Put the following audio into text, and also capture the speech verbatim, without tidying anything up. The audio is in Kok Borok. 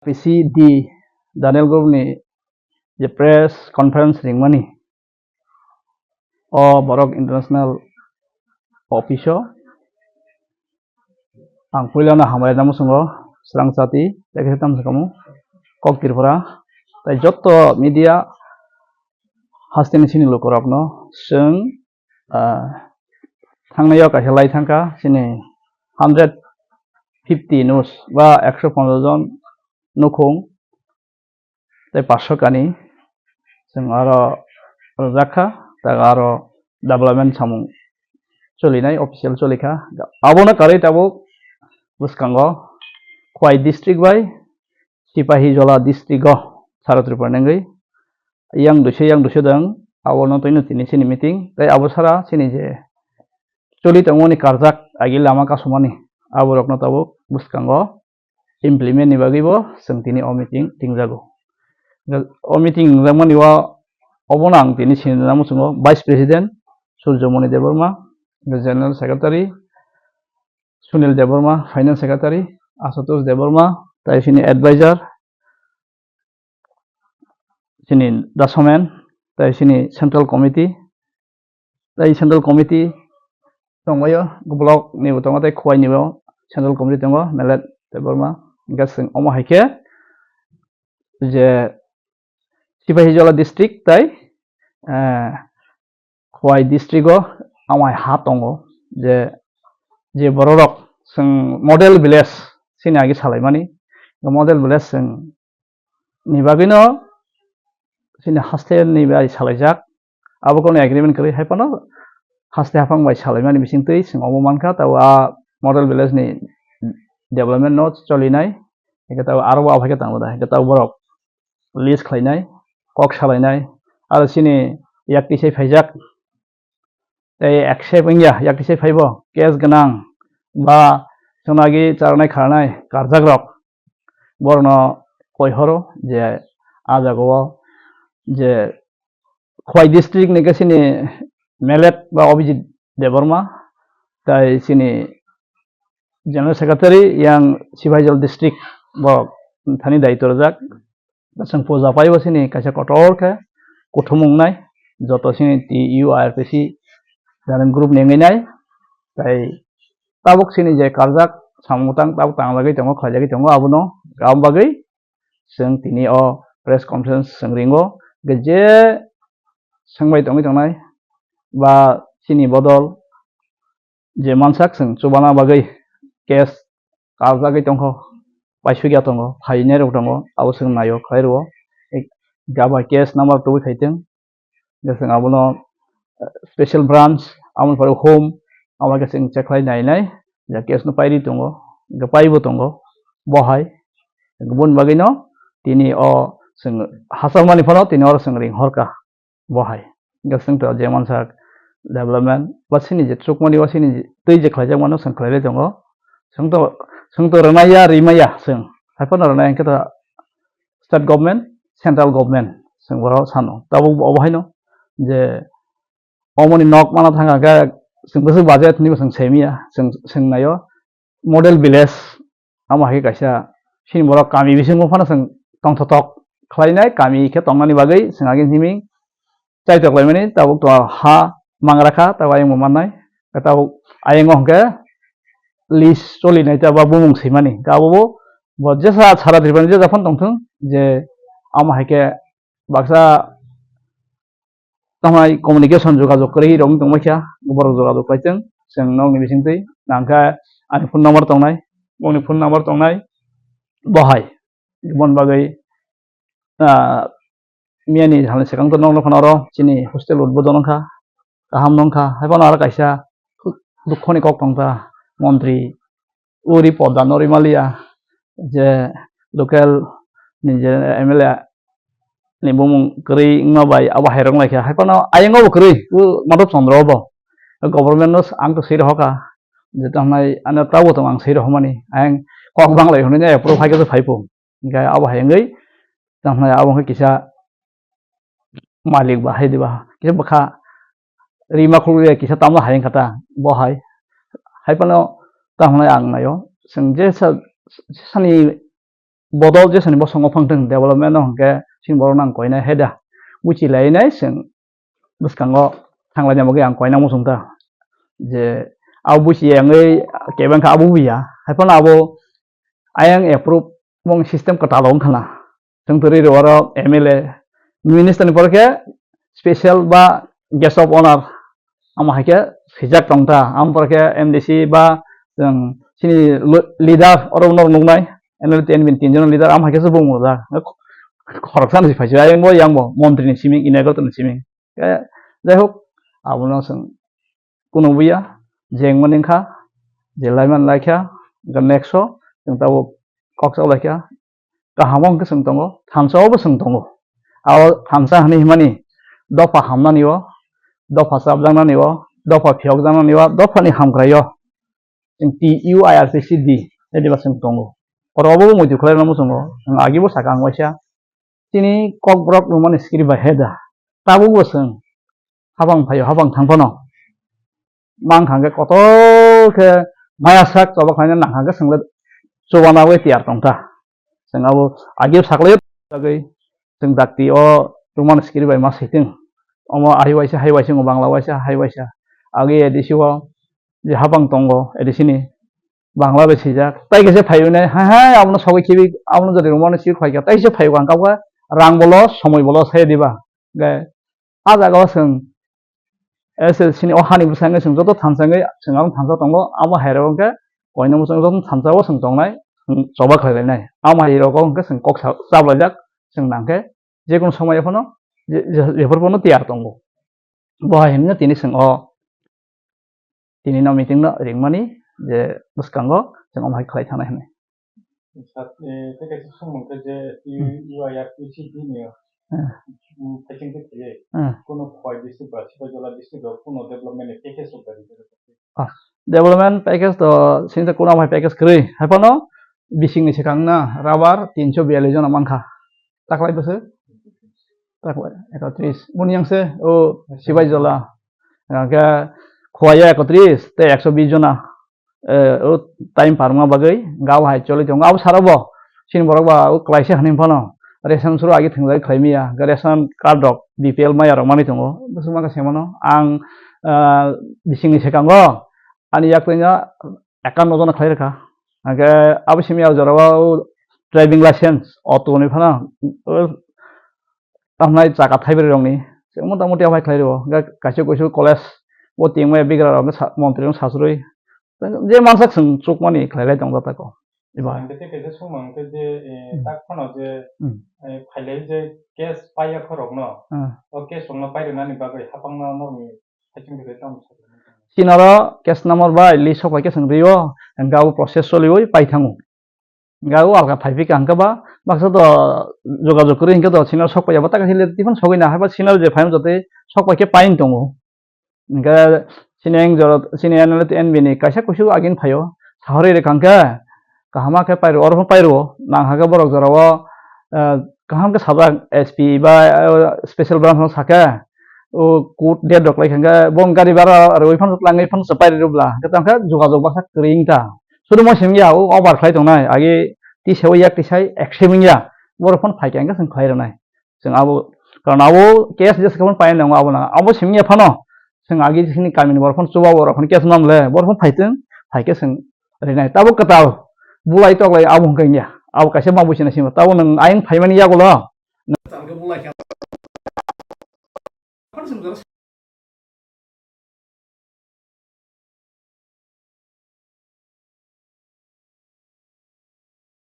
P C D Daniel Group ni je press conference ringmani, o borok international office o ang puilano hambai rwna muchungo, Srang Chati, tei khe tamo se kamo Kok Tripura, tei joto media hasteni chini lukurokno chwng, ah, thangnai o kaisa lai thangkha chini hundred fifty nus ba ekso ponchash jon nukhung tei paanch sho kani chwng aro rwjak kha, tei aro development samung cholinai official choli kha. Abono karwi tabuk bwskango Khwai district bai Sipahijola district o Sara Tripura nengwi yang duise yang duise dang abono twino tini chini meeting tei abo sara chini je choli tongmani karjak agi lama kasumani aborokno tabuk bwskango implement ni bagwi bo chwng tini o meeting tingjago. O meeting ringjakmani o, obono ang tini sinina muchungo Vice President Surjomoni Debbarma, General Secretary Sunil Debbarma, Finance Secretary Ashutosh Debbarma, tai sini Advisor sini Dasomen, tai sini Central Committee, tai Central Committee tongbaio, block ni bo tongo, tai Khwai ni bo Central Committee tongo, Melet Debbarma. Hingke chwng omo hai khe je Sipahijola district tai, eh, Khwai district o amai ha tongo, je, je bororok chwng model village chini agi salaimani, model village chwng ni bagwino chini haste ni bai salaijak, abo kono agreement kwrwi hai phano haste haphang bai salaimani bisingtwi chwng omo mankha, tabo a model village ni development no cholinai, hingke tabo aro bo aphai khe tangbo da, hingke tabo borok list khlainai, kok salainai, aro chini yak tisai phaijak, tei accept wngya, yak tisai phaibo, case gwnang ba chwngno agi charnai kharnai karjakrok, borokno koi horo je a jagao je Khwai district ni khe chini Melet ba Abhijit Debbarma, tai chini General Secretary yang Sipahijola district bo thani daityo rwjak. Chwng puja pai bo chini kaisa kotor khe kuthumung nai, joto chini T U R P C Daniel Group ni wngwi nai, tai tabuk chini je karjak samung tang tabuk tangjagwi tongo, khlaijagwi tongo, abono kaham bagwi chwng tini o press conference chwng ringo, je swngbai tongwi tongnai ba chini bodol je mansak chwng chubana bagwi case karjagwi tongkho, paisukya tongo, phainairok tongo, abo chwng naio khlai rwo. Gabha case number tubui khai tong, je chwng abono, eh, special branch, aboni pore home, abo khe chwng check khlai nai nai, je case no pairi tongo, hwnkhe paibo tongo, bo hai. Boni bagwino tini o chwng hachal mani phano tini oro chwng ring horkha. Bo hai. Hingke chwng to je mansak development, ba chini je chukmani, ba chini je twi je khlaijak mano, chwng khlai tongo. Chwng to, chwng to rwnai ya, rimai ya chwng. Haiphano rwnai hingke to state government, central government, chwng borok sano. Tabuk bo obo haino je omoni nok mana thang khe chwng bwswk budget hinwi bo chwng semiya, chwng, chwng naio. Model village, amo hai khe kaisa chini borok kami bisingo phano chwng tongthotok khlainai, kami khe tongnani bagwi chwng agini simi chaitok laimani, tabuk to ha mangra kha, tabuk ayang bo mannai, tabuk ayang o hwnkhe list cholinai ta ba bumung swimani, abo bo, bo jesa sara Tripura ni jesa phano tongthung je amo hai khe baksa tamo hai communication jogajog kwrwi rok wng tongmai kha, borok jogajog khlai tong, chwng nokni bisingtwi nangkha ani phone number tongnai, boni phone number tongnai, bo hai, boni bagwi, ah, miyani salni swkang to nokno phano oro chini hostel udbodon wngkha, kaham wngkha, hai phano aro kaisa dukhoni kok tongkha, montri uri podda no rimaliya je local ni je M L A ni bumung kwrwi wngma bai abo hai rok lai kha, hai phano ayang o bo kwrwi, o Madhav Chandra obo government no ang to swi rohor kha je tamo hai ano tabuk tong ang swi rohor mani, ayang kok bang lai hwnwi approve hai khe phai phu, hingkhe abo hai wngwi tamo hai abo wngkha kisa malik ba hai diba kisa bwkha rima khulwi kisa tamo hai wngkha ta bo hai, hai phano tamo hai ang naio chwng je sa, sani bodol jesani bosongo phangthwng development no hwnkhe chini borok nang koinai heda buchi lainai chwng bwskango thanglaina bagwi ang koina muchung ta je abo buchi yangwi kebeng kha abo buya haiphano abo ayang approve mung system kwtal wng khana. Chwng twi rw oro M L A, minister ni pore khe special ba guest of honor, amo hai khe swijak tong ta. Amo pore khe M D C ba chwng chini lo-, leader oro norok nuknai, N L A N B ni tin jon leader, amo hai khe se bung rijak. Khoroksa ni phai si, ayang bo, yang bo, montri ni siming, inaugurator ni siming. Khe, jai hok, abono chwng kuno buya, jeng mani kha, je laiman lai kha, hwnkhe next o, chwng tabuk kok chok lai kha, kaham o hwnkhe chwng tongo, thansa o bo chwng tongo. Abo thansa hwnwi himani dopha hamnani o, dopha chapjaknani o, dopha phiyokjaknani o, dophani hamkrai o, chwng T U I R C C D, ediba chwng tongo. Oro obo bo muitu khlai rwna muchungo, chwng agi bo saka ang waisa, chini kokborok rwmani script bai heda, tabuk bo chwng habang phaio, habang thang phano. Mang kha hwnkhe kotor khe maya sak choba khlaina nang kha hwnkhe chwngno chubana bai tiyar tong kha. Chwng abo agi saklai bagwi chwng dakti o rwmani script bai ma swi thung. Omo hai waisa, hai waisa, wng Bangla waisa, hai waisa. Agi A D C o je habang tongo A D C ni Bangla bai swijak. Tai kaisa phaiwi nai, hai hai, abono sogwi khibi, abono jodi rwmani script khlaikha, tai kaisa phaiwi ang kha, rang bolo, somoi bolo, sai diba. Hwnkhe, ah jaga o chwng S L C ni o hani bwskango chwng joto thansa wngwi chwng abono thansa tongo, abo hai rok hwnkhe koinwi chwng joto thansa o chwng tongnai, chwng choba khlai lainai. Amo hai rok hwnkhe chwng kok sa-, chaplaijak, chwng nang khe jekunu somoi phano je, je, jephuru phano tiyar tongo. Bo hai hwnwi tini chwng o tini no meeting no ringmani je bwskango chwng omo hai khlai thangnai hwnwi. Sat, eh, tei kaisa swngmung khe je Hmm. U I R P C D ni, Hmm. mm, phaising khe khaiwi Hmm. kuno Khowai district ba Sipaijala district o kuno development ni package rok bai rijak. Ah, development package to sini to kuno hai package kwrwi. Hai phano bising ni swkang na rubber tinso biyallis jona mankha. Taklai bwswk? Taklai ekotris. Boni yang se o Sipaijala. Hwnkhe Khowai o ekotris tei ekso bis jona. Eh, o time parma bagwi gao hai choli tongo. Abo sara bo chini borok ba o klaisa hwnwi phano ration suru agi thwngjagwi khlai maya. Hwnkhe ration card rok B P L maya rok manwi tongo. Bwswk ma khe se mano. Ang, ah, bisingni swkango ani yak twi no ekanno jona khlai rwkha. Hwnkhe abo simi o jorao driving license auto ni phano, o, tamnai chaka thaibrwi rokni. Motamoti abo hai khlai rwo. Hwnkhe kaisa kuisu college o tingmaya bigra rok sa-, montri rok sasrwi. Je mansak chwng chukmani khlai lai tongjak tako. Eba. Ang khe tei kaisa swngmang khe je, eh, Hmm. tak phano je, Hmm. eh, phailai je case paiya khorokno, Ah. o case rokno pairwnani bagwi hapangno norokni Sinoro case number bai list sok bai khe chwng rio, hwnkhe abo process choliwi pai thango. Hwnkhe abo alka phai phika hwnkhe ba baksa to jogajog kwrwi hwnkhe to sinor sok paiya bo taka hile tei phano sogwi na hai ba sinor je phaino jotoi sok pai khe pain tongo. Hwnkhe sini ang jora sini N L A N B ni kaisa kuisu agini phaio sahorwi rwkha hwnkhe kaham khe pairo oro phano pairo nang hakhe borok jorao, eh, kaham khe sajak S P ba, eh, special branch no sakhe o court date rok lai khe bo gari bara rwi phano twlangwi phano se pairi rw bla hwnkhe tang khe jogajog baksa kwrwi wng ta. Sudu mo simi ya o over khlai tongnai agi tisa o yak tisa accept wng ya borok phano phai khe hwnkhe chwng khlai rwnai chwng abo karon abo case je se phano paina nango abo na abo simi ya phano chwng agi chini kamini borok phano chuba borok phano case nam le borok phano phai tong phai khe chwng rinai tabo kwtal bulai toklai abo hwnkhe wng ya abo kaisa ma buchina sima tabo nwng ayang phaimani yagulo.